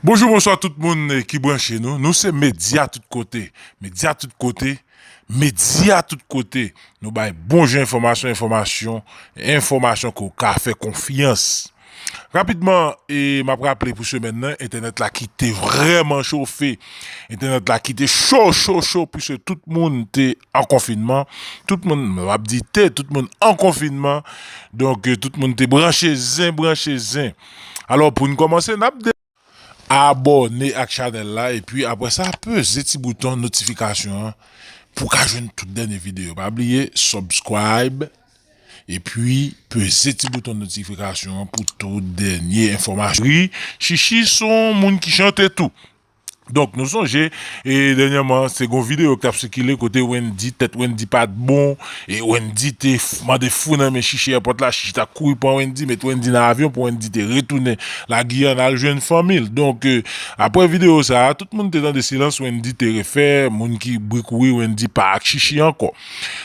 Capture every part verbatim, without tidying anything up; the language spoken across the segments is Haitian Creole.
Bonjou, bonswa tout moun ki branche nou. Nou se Medya Tout Kote. Medya Tout Kote. Medya Tout Kote. Nou bay bon jan enfòmasyon, enfòmasyon, enfòmasyon ke w ka fè konfyans. Rapidman, e m ap raple pou semèn nan, entènèt la ki te vrèman chofe. Entènèt la ki te cho, cho, cho, piske tout moun te an konfinman. Tout moun, m ap di te, tout moun an konfinman. Donk, tout moun te branche zen, branche zen. Alò, pou n kòmanse, n ap de- abòne ak chanèl la, epi apre sa, peze ti bouton notifikasyon an pou w ka jwenn tout dènye videyo. Pa bliye, subscribe, epi peze ti bouton notifikasyon an pou tout dènye enfòmasyon. Wi, Chichi se yon moun ki chante tou. Donk, nou sonje, e, dènyèman, se gon videyo ki t ap sikile kote Wendy, tèt Wendy pa t bon, e Wendy te f- mande fou nan men Chichi èpòt la, Chichi t ap kouri pran Wendy, met Wendy nan avyon pou Wendy te retounen Lagiyàn al jwenn fanmi l. Donk, e, apre videyo sa a, tout moun te tande silans Wendy te refè, moun ki bri kouri Wendy pa ak Chichi ankò.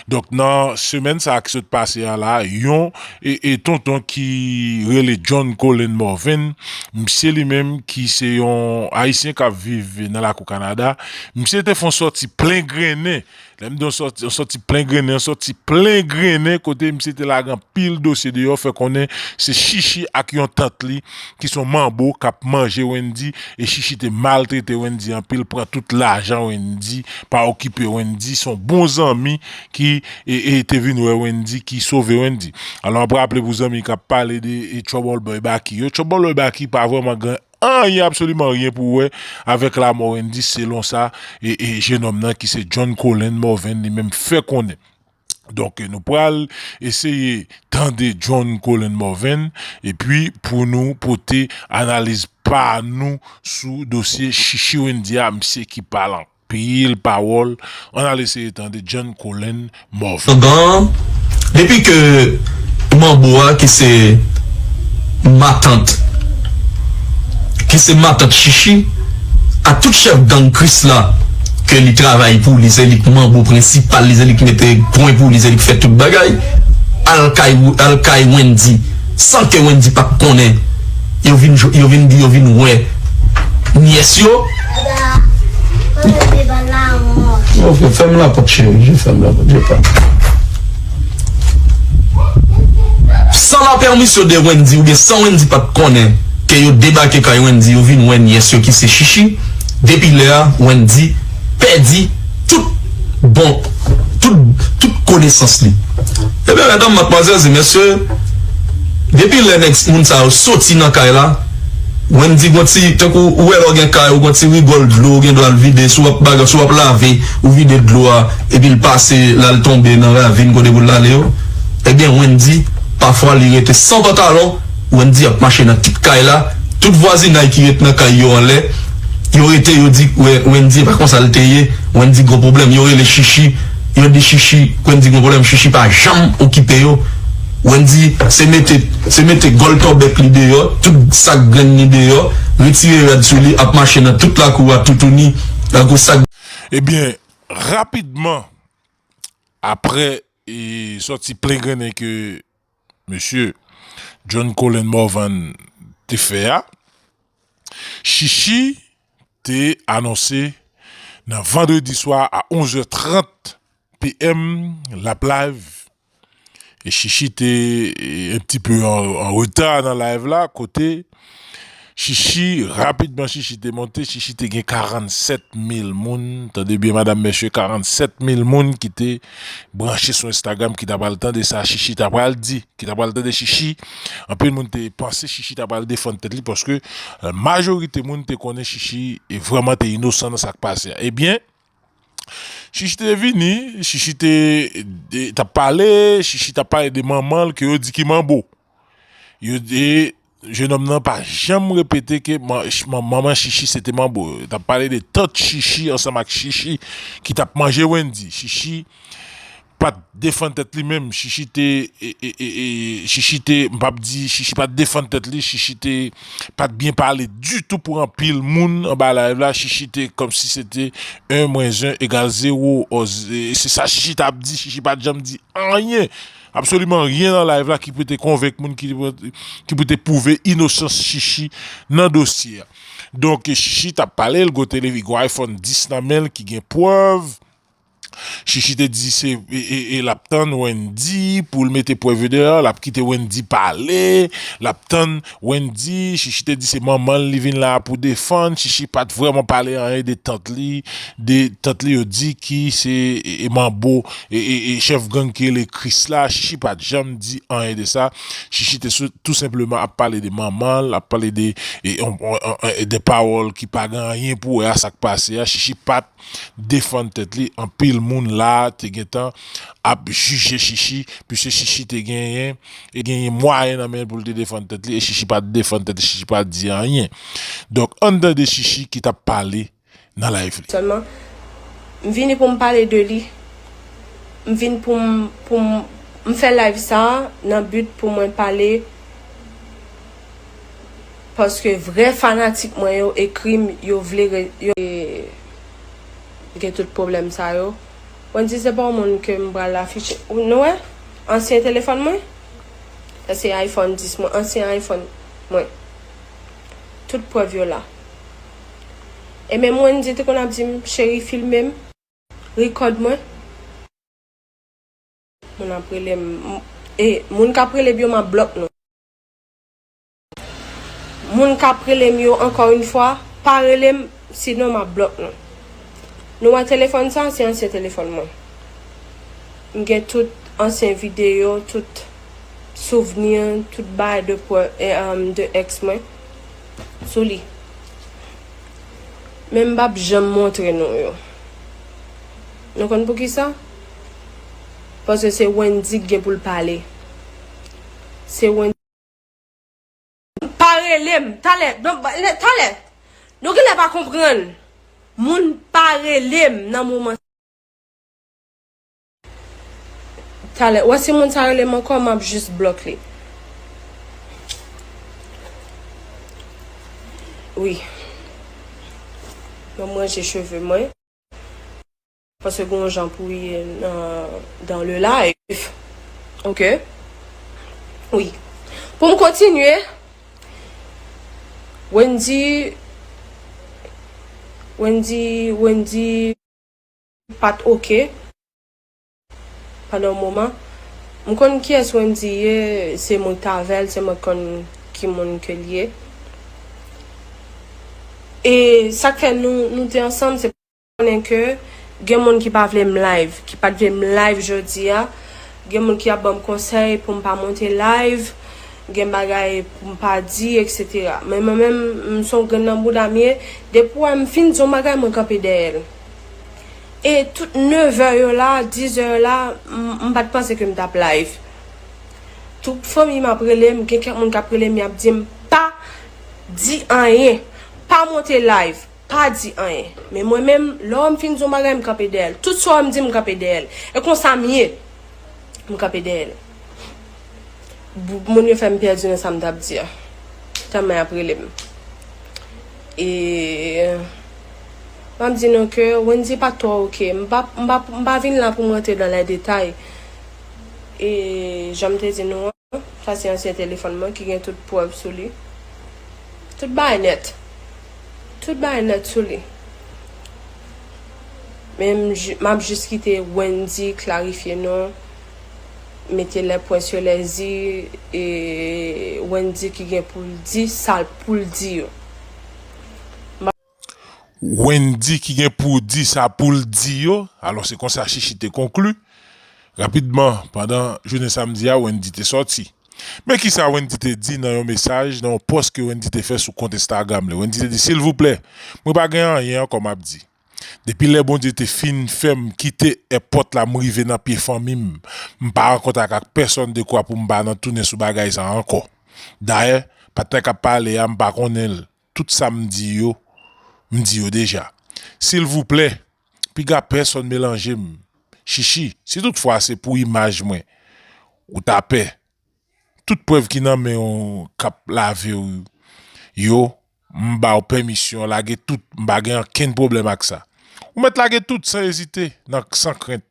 Donk, nan semèn sa a ki sot pase a la, yon e, e tonton ki rele John Colin Morvan, misye li menm ki se yon Ayisyen k ap viv nan lakou Kanada, misye te fè yon sòti plen grennen. Lè m di yon sòti, yon sòti plen grennen, yon sòti plen grennen kote misye te lage anpil dosye deyò, fè konnen se Chichi ak yon tant li ki se yon manbo k ap manje Wendy, e Chichi te maltrete Wendy anpil, pran tout lajan Wendy, pa okipe Wendy, se yon bon zanmi ki e, e te vin wè Wendy, ki sove Wendy. Alò, ap raple pou zanmi k ap pale de e, Trouble Boy Baky yo. Trouble Boy Baky pa vrèman gen anyen, absoliman anyen pou wè avèk lanmò Wendy, selon sa e, e jenòm nan ki se John Colin Morvan li menm fè konnen. Donk, nou pral eseye tande John Colin Morvan, epi pou nou pote analiz pa nou sou dosye Chichi Wendy a, misye ki pale anpil pawòl. Ann al eseye tande John Colin Morvan. Andan, depi ke manbo a ki se matant, ki se matant Chichi, ak tout chèf gang Krisla ke li travay pou li, se li k manbo prensipal li, se li k mete pwen pou li, se li k fè tout bagay, al kay, al kay Wendy, san ke Wendy pa t konnen, yo vin, yo vin di, yo vin wè nyès yo. Ok, fèm lapòt, cheri, je fèm lapòt, je pa. San la pèmisyon de Wendy, oubyen san Wendy pa t konnen ke yo debake kay Wendy, yo vin wè nyès yo ki se Chichi. Depi lè a, Wendy pèdi tout bon, tout, tout konesans li. Ebyen, medam, madmwazèl e mesye, depi lè nèg moun sa yo soti nan kay la, Wendy gon ti, tankou ou wè lè w gen kay, ou gon ti rigòl dlo, ou gen dwa l vide, si w ap bagay, si w ap lave, ou vide dlo a, epi l pase, l al tonbe nan ravin kote pou l ale yo. Ebyen, Wendy, pafwa, li rete san pantalon, Wendy ap mache nan tout kay la, tout vwazinay ki ret nan kay yo anlè, yo rete, yo di, Wendy, e pa konsa l te ye, Wendy gon pwoblèm, yo rele Chichi, yo di Chichi, Wendy gon pwoblèm, Chichi pa janm okipe yo. Wendy, se mete, se mete gòl tòbèk li deyò, tout sak grenn li deyò, retire rad sou li, ap mache nan tout lakou a toutouni, tankou sak. Ebyen, rapidman, apre, e, sòti plen grennen ke mesye John Colin Morvan te fè a, Chichi te anonse nan vandredi swa a onz è trant p m l ap live. E Chichi te, e, un petit peu en, en retard nan live la, kote Chichi, rapidman Chichi te monte, Chichi te gen karannsèt mil moun, tande byen madanm, mesye, karannsèt mil moun ki te branche sou Instagram, ki ta pral tande sa Chichi ta pral di, ki ta pral tande Chichi. Anpil moun te panse Chichi ta pral defann tèt li, paske, e, majorite moun te konnen Chichi e vrèman te inosan nan sa k pase a. Ebyen, Chichi te vini, Chichi te, te, t ap pale, Chichi t ap pale de manman l ke yo di ki manbo. Yo di, jenòm nan pa janm repete ke man-, ch-, man-, manman Chichi se te manbo. Yo t ap pale de tant Chichi ansanm ak Chichi ki t ap manje Wendy. Chichi pa t defann tèt li menm. Chichi te, e, e, e, e, Chichi te, m p ap di, Chichi pa t defann tèt li, Chichi te pa t byen pale ditou pou anpil moun anba live la. Chichi te kòmsi se te un moins un égale zéro, e se sa Chichi t ap di, Chichi pa t janm di anyen. Absoliman ryen nan live la ki pou te konvenk moun, ki, ki pou te pwouve inosans Chichi nan dosye a. Donk, Chichi t ap pale, l gwo tele, li gwo iPhone dis nan men l ki gen prèv. Chichi te di se, e, e, e l ap tann Wendy pou l mete prèv yo deyò, l ap kite Wendy pale, l ap tann Wendy, Chichi te di se manman l li vin la pou defann, Chichi pa t vrèman pale anyen de tant li, de tant li yo di ki se, e, e, manbo, e, e, e chèf gang ki rele Chris la, Chichi pa t janm di anyen de sa, Chichi te sou, tou senpleman ap pale de manman l, ap pale de, e, on, on, on, de pawòl ki pa gen anyen pou wè a sa k pase a, Chichi pa t defann tèt li, anpil moun la te gentan ap jije Chichi, piske Chichi te genyen, e genyen mwayen nan men l pou l te defann tèt li, e Chichi pa t defann tèt li, Chichi pa t di anyen. Donk, ann tande Chichi ki t ap pale nan live li. Sèlman, m vini pou m pale de li. M vin pou m, pou m, m fè live sa a nan but pou mwen pale Paske vrè fanatik mwen yo ekri m, yo vle re- yo gen tout pwoblèm sa yo. Wendy se pa yon moun ke m pral afiche. Ou nou wè? Ansyen telefòn mwen? Sa se iPhone dis mwen, ansyen iPhone mwen. Tout prèv yo la. E menm Wendy te konn ap di m, cheri, filme m, record mwen. Moun ap rele m, e moun k ap rele m yo, m ap blòk nou. Moun k ap rele m yo, ankò yon fwa, pa rele m, sinon m ap blòk nou. Nou wè telefòn sa, se ansyen telefòn mwen. M gen tout ansyen videyo, tout souvni, tout bagay de, pre- e, um, de ex mwen sou li. Men m p ap janm montre nou yo. Nou konn poukisa? Paske se Wendy k gen pou l pale. Se Wendy. Pa rele m. Talè, non, talè. Nou genlè pa konprann. Moun pa rele m nan moman. Talè, wè si moun sa rele m ankò, m ap jis blòk li. Wi. Ban m ranje cheve mwen. Paske gen yon jan pou ye nan, dans le live. Ok. Wi. Pou m kontinye, Wendy, Wendy, Wendy pa t ok pandan yon moman. M konn kiyès Wendy ye, se mwen k t avè l, se mwen k konn ki moun ke l ye. E sa k fè nou, nou te ansanm, se konnen ke gen moun ki pa vle m live, ki pa t vle m live jodi a. Gen moun ki ap ban m konsèy pou m pa monte live, gen bagay pou m pa di, et cetera. Men mwen menm, m se yon grenn nan bouda m ye. Depi w wè m fin di yon bagay, mwen kanpe dèyè l. E tout nevè yo la, dizè yo la, m, m pa t panse ke m t ap live. Tout fanmi m ap rele m, gen kèk moun k ap rele m, y ap di m, pa di anyen, pa monte live. Pa di anyen. Men mwen menm, lè w wè m fin di yon bagay, m kanpe dèyè l. Tout sa w wè m di, m kanpe dèyè l. E konsa m ye. M kanpe dèyè l. Bou- Moun yo fè m pèdi nan sa m t ap di a. Tèlman y ap rele m. E m ap di nou ke Wendy pa twò ok. M pa, m pa, m pa vin la pou m rantre dans les détails. E jan m te di nou an, sa se ansyen telefòn mwen ki gen tout prèv sou li. Tout bagay nèt. Tout bagay nèt sou li. Men m, m ap jis kite Wendy klarifye non, mete les points sur les i, e Wendy ki gen pou l di sa l pou l di yo. Wendy ki gen pou di sa pou l di yo. Alò, se konsa Chichi te konkli. Rapidman, pandan jounen samdi a, Wendy te sòti. Men kisa Wendy te di nan yon mesaj, nan yon pòs ke Wendy te fè sou kont Instagram li. Wendy te di, silvouplè, mwen pa gen anyen ankò m ap di. Depi lè Bondye te fin fè m kite èpòt la, m rive nan pye fanmi m, m pa rankontre ak, ak pèsonn dekwa pou m pa nan tounen sou bagay sa a ankò. Dayè, patnè k ap pale a, m pa konnen l. Tout sa m di yo, m di yo deja. Silvouplè, piga pèsonn melanje m. Chichi, si toutfwa se pou imaj mwen ou ta pè, tout prèv ki nan men w k ap lave w yo, m ba w pèmisyon, lage tout, m pa gen okenn pwoblèm ak sa. Ou mèt lage tout san ezite, nan, san krent.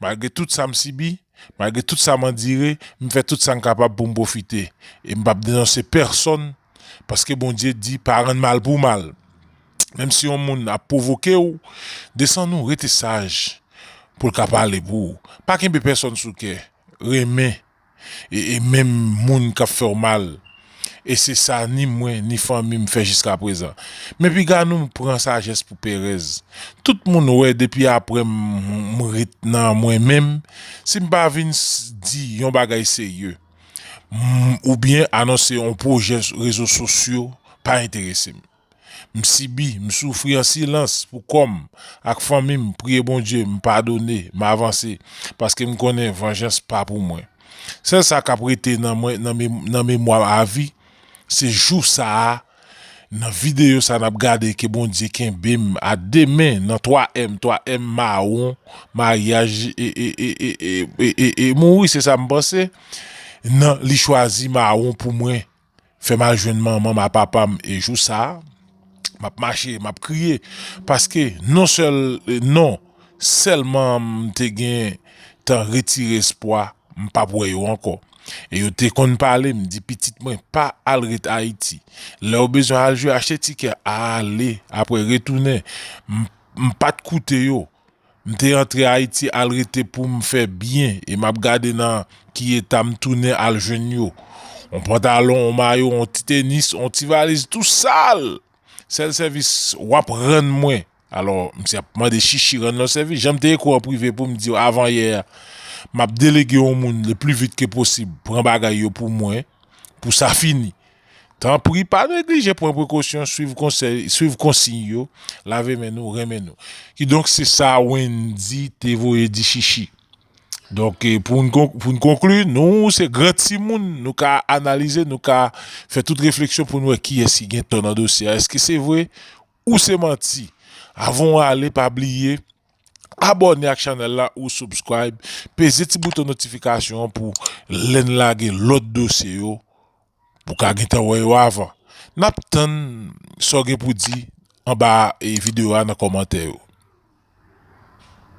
Malgre tout sa m sibi, Malgre tout sa m andire, m fè tout sa m kapab pou m pwofite. E m p ap denonse pèsonn, paske Bondye di pa rann mal pou mal. Menm si yon moun ap pwovoke w, desann ou, rete saj pou l ka pale pou ou. Pa kenbe pèsonn sou kè. Renmen e, e menm moun k ap fè w mal. E se sa ni mwen, ni fanmi m fè jiskaprezan. Men piga nou pran sajès pou perèz. Tout moun wè depi apre m, m ret nan mwen menm, si m pa vin s- di yon bagay serye, m- oubyen anonse yon pwojè s- rezo sosyo, pa enterese m. M sibi, m soufri an silans pou kò m ak fanmi m, priye Bondye, m padone, m avanse, paske m konnen vanjans pa pou mwen. Sèl sa k ap rete nan mwen, nan, mem- nan memwa avi, se jou sa a, nan videyo sa n ap gade, ke Bondye kenbe m a de men nan twa M, twa M mawon, maryaj e, e, e, e, e, e, e, e mouri, se sa m panse. Nan li chwazi mawon pou mwen, fè m al jwenn manman m a papa m, e jou sa a, m ap mache, m ap kriye, paske non sèl, non sèlman m te gen tan retire espwa, m p ap wè yo ankò. E yo te konn pale m, di pitit mwen, pa al ret Ayiti. Lè w bezwen al jwe, achte tikè, ale, apre retounen. M, m pa t koute yo. M te antre Ayiti al rete pou m fè byen, e m ap gade nan ki eta m tounen al jwenn yo. On pantalon, on mayo, on ti tenis, on ti valiz, tou sal. Sèl sèvis w ap rann mwen. Alò, misye ap mande Chichi rann lòt sèvis. Jan m te ekri w an prive pou m di w avan yè a, m ap delege yon moun le pli vit ke posib, pran bagay yo pou mwen, pou sa fini. Tanpri, pa neglije pran prekosyon, swiv konsèy, swiv konsiy yo, lave men nou, renmen nou. Kidonk, se sa Wendy te voye di Chichi. Donk, e, pou n kon- pou n konkli, nou se gran timoun, nou ka analize, nou ka fè tout refleksyon pou n wè kiyès ki gen tò nan dosye a. Èske se vre ou se manti? Avan w ale, pa bliye abòne ak chanèl la ou subscribe, peze ti bouton notifikasyon an pou lè n lage lòt dosye yo, pou ka gentan wè yo avan. N ap tann sa w gen pou di anba, e, videyo a nan kòmantè yo.